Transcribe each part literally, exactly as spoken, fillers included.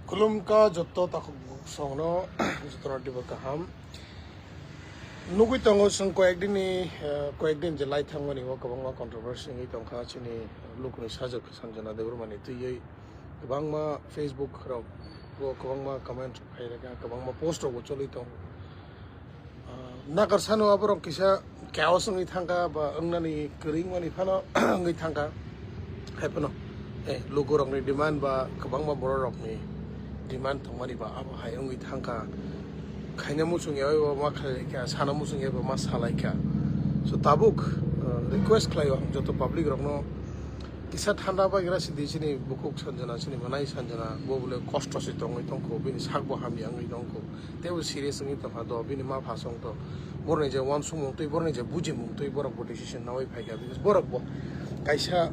Khulumkha jotto takhuk songno, jotto no dibo kaham. Nugui tongo chwng koyekdin ni, eh, koyekdin je lai thangmani o kwbangma controversy wngwi tongkha chini lukuni sajwk Sanjana Debbarmani twiwi kwbangma Facebook rok o kwbangma comment rok phai rwkha, kwbangma post rok bo choli tongo. Ah, nakarsano aborok kisa chaos wngwi thangkha ba wngnani kwrwngmani phano wngwi thangkha. Hai phano, eh, lukurokni demand ba kwbangma bororokni demand tongmani ba abo hai wngwi thangkha. Khaina muchung ya bai bo ma khlai laikha, sana muchung ya bai ma sa laikha. So tabuk, ah, request khlaio ang joto public rokno kisa thanda bagra sidi chini bukhuk Sanjana, chini manai Sanjana, bo bole kosto se tongwi tongkho, bini sak bo hamya wngwi tongkho. Teibo serious wngwi tongkha do, bini ma pha song to. Borokni je uansukmung twi, borokni je bujimung twi, borok bo decision nawi phaikha. Because borok bo kaisa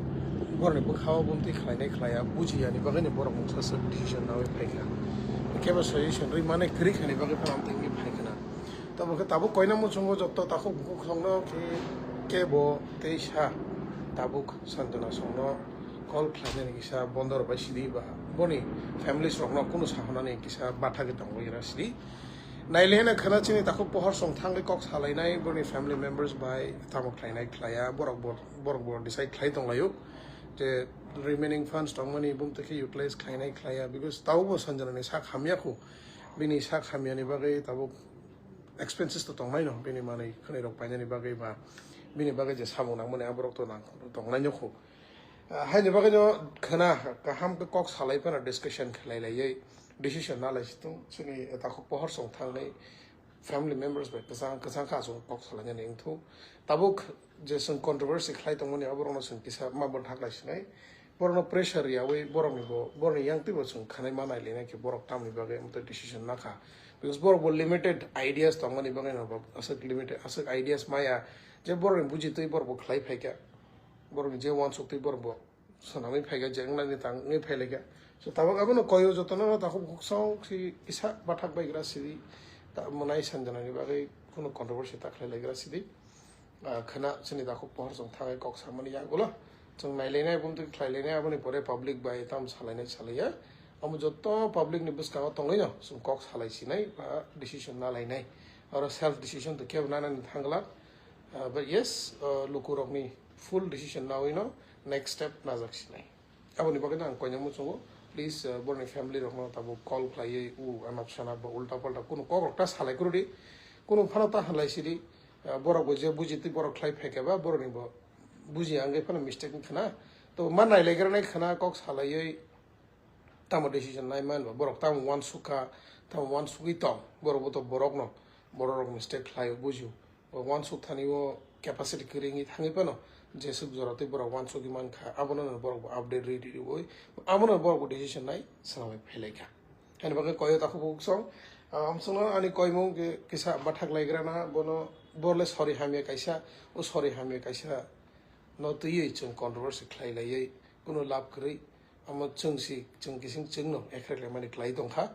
borokni bwkha o bumtwi khlainai khlaiya, bujiyani bagwino borok mungsa swk decision nawi phaikha. Kebo suggestion rwi mane kwrwi khani bagwi phano amtwi wngwi phaikhwna. Tabo khe tabuk koina muchungo jotto takhuk bukhuk songno khe kebo tei sa tabuk Sanjana songno call khlainani kisa bondo rwbai sidi ba boni families rokno kunu sahonani kisa bathagwi tongwi ra sidi. Nailena khana chini takhuk pohor song thangwi kok salainai boni family members bai tamo khlainai khlaiya borok bo, borok bo decide khlai tonglaio je remaining funds tongmani bumtwi khe utilize khlainai khlaiya, because tabuk bo Sanjanani sak hamya khu, bini sak hamyani bagwi tabuk expenses to tongnai no, bini manwi khwnwi rok painani bagwi ba bini bagwi je samung nangmani aborok to nang tongnai no khu. Ah, haini bagwi no khwna kaham khe kok salai phano discussion khlai laiwi decision na lai situng chini takhuk pohor song thangnai family members bai kwchang kwchang kha aswk kok salainani wngthung. Tabuk je chwng controversy khlai tongmani aborokno chwng kisa ma bo thak lai sinai. Borokno pressure riyawi borokni bo, borokni yang twibo chwng khanai ma nai lina khe borok tamni bagwi amtwi decision nakha. Because borok bo limited ideas tongmani bagwi no bo aswk limited, aswk ideas maya je borokni buji twi borok bo khlai phaikha. Borokni je uansuk twi borok bo swnamwi phaikha, je wngnani tang wngwi phailaikha. So tabuk abono koyo jotono takhuk bukhuk song si kisa bathak baigra sidi ta mwnai Sanjanani bagwi khunu controversy ta khlai laigra sidi. Ah, khwna chini takhuk pohor chwng thangwi kok samani yagulo chwng nailainai, bumtwi khlailainai, aboni pore public bai tam salainai salaiya. Amo jotto public ni bwskango tongwino chwng kok salai sinai ba decision na lainai. Oro self decision to kebo nanani thangla. Ah, but yes, ah, lukurokni full decision nawino next step najak sinai. Aboni bagwi ang koina muchungo, please, ah, borokni family rokno tabuk call khlaiwi u anap sanap ba ulta palta kunu kok rok ta salai kwrwdi. Kunu phano ta halai sidi, ah, borok bo je buji twi borok khlai phaikha ba borokni bo buji angwi phano mistake wngkha na. To ma nailaigra nai khwna kok salaiwi tamo decision nai man ba borok tamo uansuk kha, tamo uansugwi tong, borok bo to borokno, borok rok mistake khlaio bujio. Bo uansuk thani o capacity kwrwi wngwi thangwi phano jeswk jora twi borok uansugwi man kha, abono no borok bo update rwi rwi abono borok bo decision nai swnamwi phailai kha. Ani bagwi koyo takhuk bukhuk song, ah, amsongno ani koimung khe kisa bathak laigra na, bono borle sorry hamya kaisa, o sorry hamya kaisa no twiwi chwng controversy khlai laiwi kunu lab kwrwi. Omo chwng si, chwng kising chwngno ekhrek lemani khlai tongkha.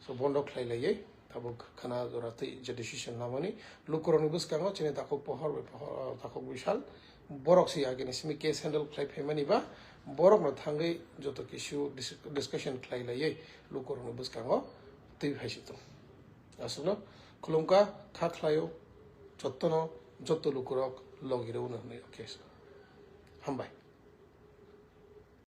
So bondo khlai laiwi tabuk khwna jora twi je decision namani lukurokni bwskango chini takhuk pohor bai pohor, takhuk bisal borok si agini simi case handle khlai phaimani ba borokno thangwi joto kisu dis-, discussion khlai laiwi lukurokni bwskango twi phai si tong. Aswkno khulumkha, kha khlaio, jottono, jotto lukurok logi rwno hwnwi. Okay, hambai.